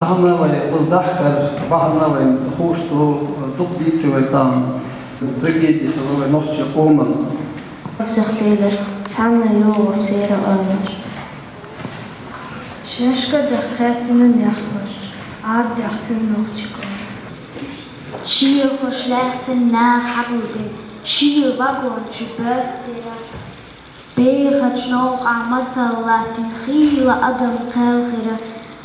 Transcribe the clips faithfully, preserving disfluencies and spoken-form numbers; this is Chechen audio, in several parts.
Бахьана вай кхуза дахкар, бахьана вай хууш ду, дукха дийци вай тӀам, трагеди хила вай нохчи къоман. Сехтегар, цхьанна йогӀур сера ойлаш. Шашка дахкхеттина нехлаш, ар дахкин нохчико. Шиехуш лехтин нах хьабулгин, шие вагон чу беттира. Бехача новкъа мацаллаттин хийла адам кхелхира,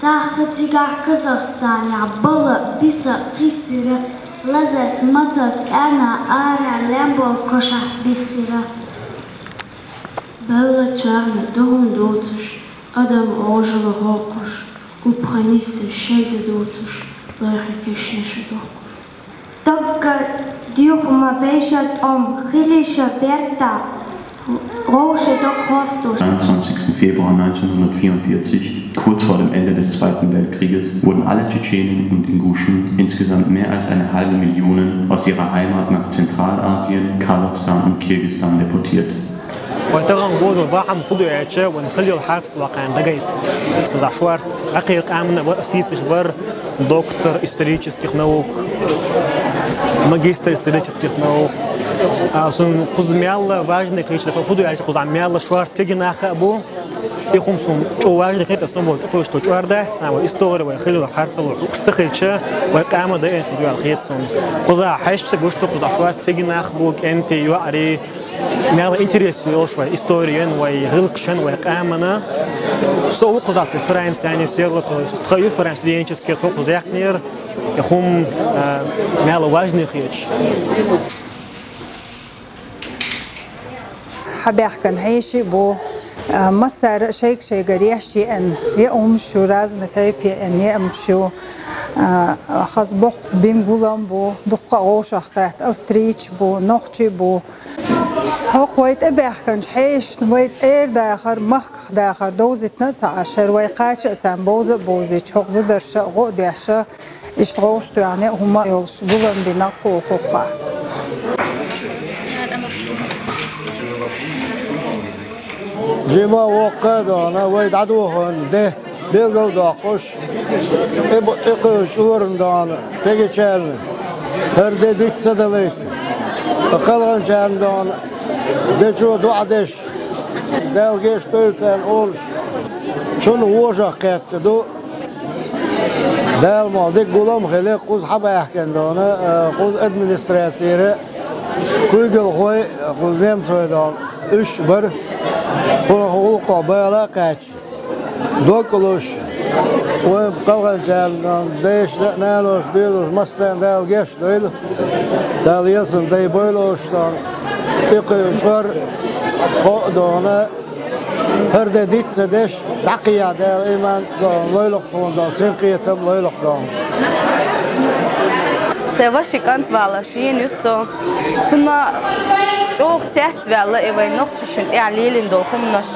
тахка цигахь Казахстанехь бала биса кхиссира, лазарс мацалц эрна ара лембол кошахь биссира. Белла чарна догӀун доцуш, адам гӀожала хӀокхуш, губханисса шайда доцуш, лайхи кешнаша дохкуш. Дагга дюхма бейша тӀом, хилиша берта, гӀовша дог хостуш. Am einundzwanzigsten Februar neunzehnhundertvierundvierzig, kurz vor dem Ende des Zweiten Weltkrieges, wurden alle Tschetschenen und Inguschen, insgesamt mehr als eine halbe Million, aus ihrer Heimat nach Zentralasien, Kasachstan und Kirgisistan deportiert. Вай тахана бозу бахьана хӀу ду аьлча, вайн хилийла хьарцлакхана дагайта. Кхузахь шорта Ӏакхийра къаьмна вар, астийцаш вар, доктор исторических наук, магистр исторических наук. А, сун кхуза мелла важный хилча, хӀу ду аьлча, кхузахь мелла шорта кегий нах а бу. И хӀума сун чӀу важный хета, сун бу тӀакхуьйсу чӀор дац, цхьа вай истори, вай хилийла хьарцлуш ца хилча, вай къаьмна дайта ду аьлла хета сун. Кхузахь хьаьжча гуш ду, кхузахь шорта кегий нах бу, кӀентий, йоӀарий, мелла интерес йолуш вай историн, вай гӀиллакхашан, вай къаьмнан. Со ву кхузахь, со Францияни серло, тхо ю Франц студенческий, тхо кхуза яьккхинера, и хӀума, а, мелла важный хеташ. Хьабаьхкина хьеший бу, а, массара а шайга-шайгара еш еана, еа хӀумаш ю, разный тайпа еана, еа хӀумаш ю. А, хаза боккха бина гулам бу, дуккха а вовшах кхетта, австрийча бу, нохчий бу. ХӀокху вай тӀебаьхкинчу хьешашна вай цӀера дахар, махках дахар довзийтина а ца Ӏаш, хӀара вай кхача а царна бовза а бовзийча, хӀокху зударша а гӀо а деш, иштта гӀовш тоьхна а хӀума а йолуш, гулам бина кху хӀокху. Жима воккха а дона, вай дӀадохийна де. Билгал доккхуш, тӀе-, тӀекхуьучу чӀоран дона кегийчарна хӀара де диц ца далийта, ткъа кхалханчарна дона де чу доӀа деш, Дала гечдойла царна олуш, цунна вожах кхетта ду. Дала ма дика гулам а хили, кхуза хьабаьхкина дона, а, кхуза администрацера куьйгалхой, кхуза немцой дона, уьш бара, кхунах гӀуллакхо бала а кхаьчна. Дог а луш, вайн кхалханчарна, дайшна а, наноша, доьзалш массарна Дала гечдойла. Дала ялсамани дайбойла уьш дона. ТӀекхуьу чӀор, кхоъ дона, хӀара де диц ца деш, дӀакхехьа Дала иман дона, лойла-кх тхуна дона, синкхетам лойла-кх дона. Сайн ваши кӀант валар шена ю со. Цунна чӀогӀа цец- ваьлла и вайн нохчашна тӀехь лелийна долу хӀуманаш,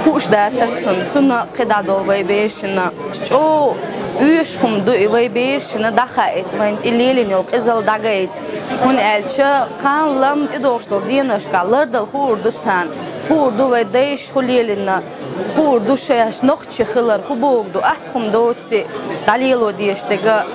хууш дацара цунна, цунна кхидӀа долу вай берашна. ЧӀогӀа оьшуш хӀума ду и вай берашна дӀахаийта, вайна тӀе лелийна йолу къизалла дӀагайта. ХӀунда аьлча кхана лам тӀедогӀуш долу деношкахь лардала хуур ду царна, хуур ду вай дайша хӀун лелийна, хуур ду шаьш нохчи хилар хӀун бохург ду, атта хӀума доций дӀалело дезаш дерг.